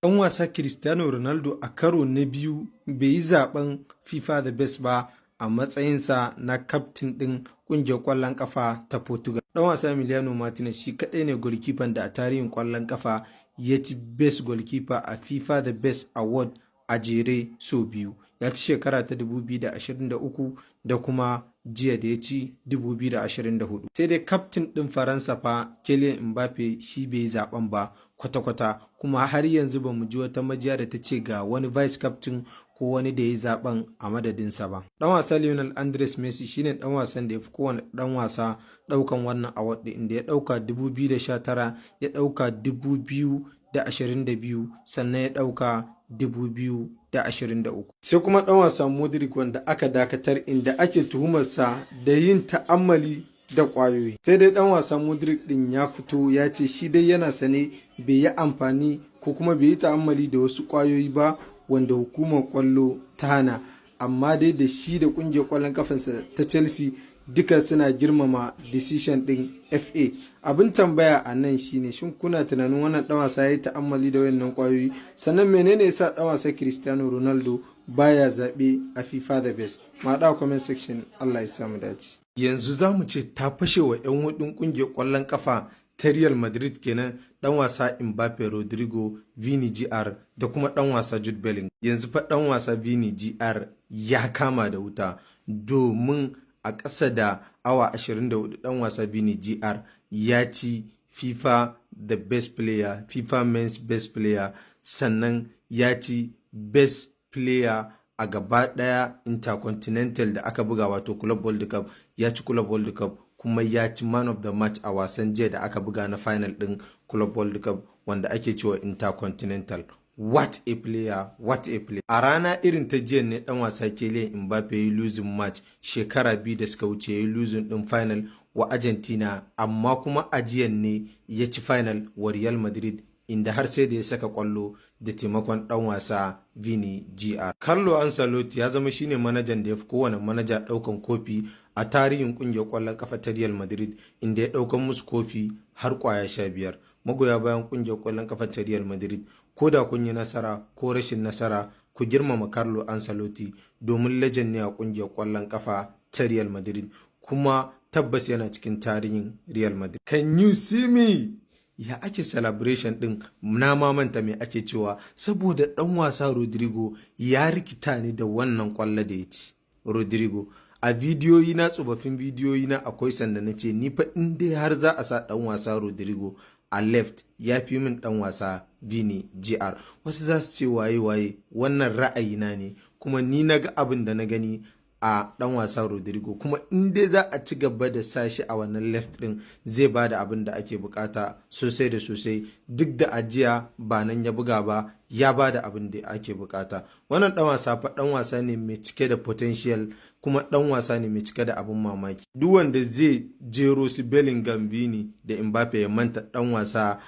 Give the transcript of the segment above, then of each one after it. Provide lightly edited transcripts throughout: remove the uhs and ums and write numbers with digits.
Ɗan wasa Cristiano Ronaldo a karo na biyu bai yi zaɓen FIFA The Best ba a matsayinsa na kaftin ɗin ƙungiyar ƙwallon ƙafa ta Portugal. Ɗan wasa Emiliano Martinez shi kaɗai ne goalkeeper da a tarihin ƙwallon ƙafa ya ci Best Goalkeeper a FIFA The Best Award a jere sau biyu. Ya ci shekara ta 2023 da kuma jiya da ya ci 2024. Sai dai kaftin ɗin Faransa fa, Kylian Mbappe, shi bai yi zaben ba kwata-kwata, kuma har yanzu ba mu ji wata majiya da ta ce ga wani vice captain ko wani da ya yi zaben a madadinsa ba. Dan wasa Lionel Andres Messi shine dan wasan da ya fi kowane dan wasa daukan wannan award din, inda ya dauka 2019, ya dauka 2022, sannan ya dauka 2023. Sai kuma dan wasa Mudryk, wanda aka dakatar inda ake tuhumarsa da yin ta'ammali da ƙwayoyi. Sai dai dan wasa Mudryk din ya fito ya ce shi dai yana sane, bai yi amfani ko kuma bai yi ta'ammali da wasu ƙwayoyi ba wanda hukumar ƙwallo ta hana, amma dai da shi da ƙungiyar ƙwallon kafansa ta Chelsea duka suna girmama decision din FA. Abin tambaya a nan shine, shin kuna tunanin wannan dan wasa ya yi ta'ammali da wayannan kwayoyi? Sannan menene yasa dan wasa Cristiano Ronaldo baya zaɓe a FIFA The Best? Ma da comment section. Allah ya samu dace. Yanzu za mu ce ta fashe wa 'yan hudun kungiyar ƙwallon kafa ta Real Madrid kenan, dan wasa Mbappe, Rodrygo, Vini Jr da kuma dan wasa Jude Bellingham. Yanzu fa dan wasa Vini Jr ya kama da wuta, domin a ƙasa da awa 24 dan wasa Vini Jr ya ci FIFA The Best Player, FIFA Men's Best Player, sannan ya ci Best Player a gaba ɗaya Intercontinental da aka buga, wato Club World Cup. Ya ci Club World Cup, kuma ya ci Man of the Match a wasan jiya da aka buga na final ɗin Club World Cup wanda ake cewa Intercontinental. What a player, what a player! A rana irin ta jiya ne dan wasa Kylian Mbappe ya yi losing match shekara 2 da suka wuce, ya yi losing din final wa Argentina, amma kuma a jiyan ne ya ci final wa Real Madrid, inda har sai da ya saka kwallo da taimakon dan wasa Vini Jr. Carlo Ancelotti ya zama shine manajan da ya fi kowane manaja daukan kofi a tarihin kungiyar kwallon kafa ta Real Madrid, inda ya daukan musu kofi har kwaya 15. Magoya bayan kungiyar kwallon kafa ta Real Madrid, ko da kun yi nasara ko rashin nasara, ku girmama Carlo Ancelotti, domin legend ne a kungiyar kwallon kafa ta Real Madrid, kuma tabbas yana cikin tarihin Real Madrid. Can you see me? Ya ake celebration din? Na mamanta me ake cewa, saboda dan wasa Rodrygo ya rikita ni da wannan kwallo da ya ci. Rodrygo, a bidiyoyi na, tsofaffin bidiyoyi na, akwai sanda na ce ni fa in dai har za a sa dan wasa Rodrygo a left, ya fi min dan wasa Vini Jr. Wasu za su ce waye waye, wannan ra'ayina ne, kuma ni na ga abin da na gani a dan wasa Rodrygo, kuma in dai za a ci gaba da sashi a wannan left din, zai ba da abin da ake bukata sosai da sosai. Duk da ajiya ba nan ya buga ba, ya ba da abin da ake bukata. Wannan dan wasa fa dan wasa ne mai cike da potential, kuma dan wasa ne mai cike da abin mamaki. Duk wanda zai jero su Bellingham, Vini da Mbappe ya manta dan wasa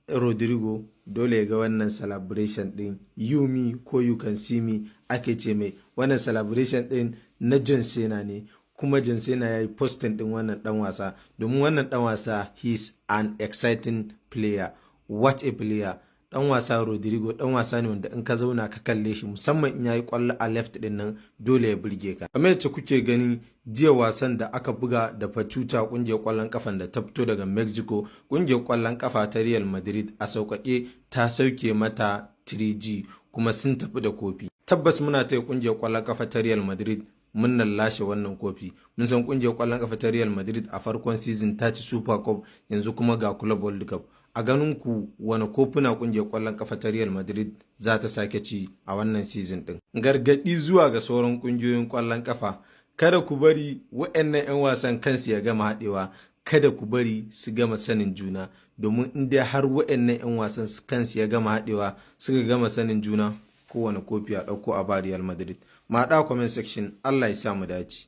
Rodrygo, dole ya ga wannan celebration din. You me ko you can see me ake ce mai. Wannan celebration din na John Cena ne, kuma John Cena ya yi posting din wannan dan wasa, domin wannan dan wasa, he is an exciting player. What a player! Dan wasa Rodrygo dan wasa ne wanda in ka zauna ka kalle shi, musamman in yayi kwallo a left din nan, dole ya burge ka. Kamar yacce kuke gani jiya, wasan da aka buga da Pachuca, kungiyar kwallon kafan da ta fito daga Mexico, kungiyar kwallon kafa ta Real Madrid a sauƙaƙe ta sauke mata 3G, kuma sun tafi da kofi. Tabbas muna taya kungiyar kwallon kafa ta Real Madrid murnar lashe wannan kofi. Mun san kungiyar kwallon kafa ta Real Madrid a farkon season ta ci Super Cup, yanzu kuma ga Club World Cup. A ganin ku, wani kofuna kungiyar kwallon kafa ta Real Madrid za ta sake ci a wannan season din? Gargadi zuwa ga sauran kungiyoyin kwallon kafa: kada ku bari waɗannan 'yan wasan kansu ya gama haɗewa, kada ku bari su gama sanin juna, domin in dai har waɗannan 'yan wasan kansu ya gama haɗewa, suka gama sanin juna, kowane kofi a ɗauko a ba Real Madrid. Ma haɗa comment section. Allah ya sa mu dace.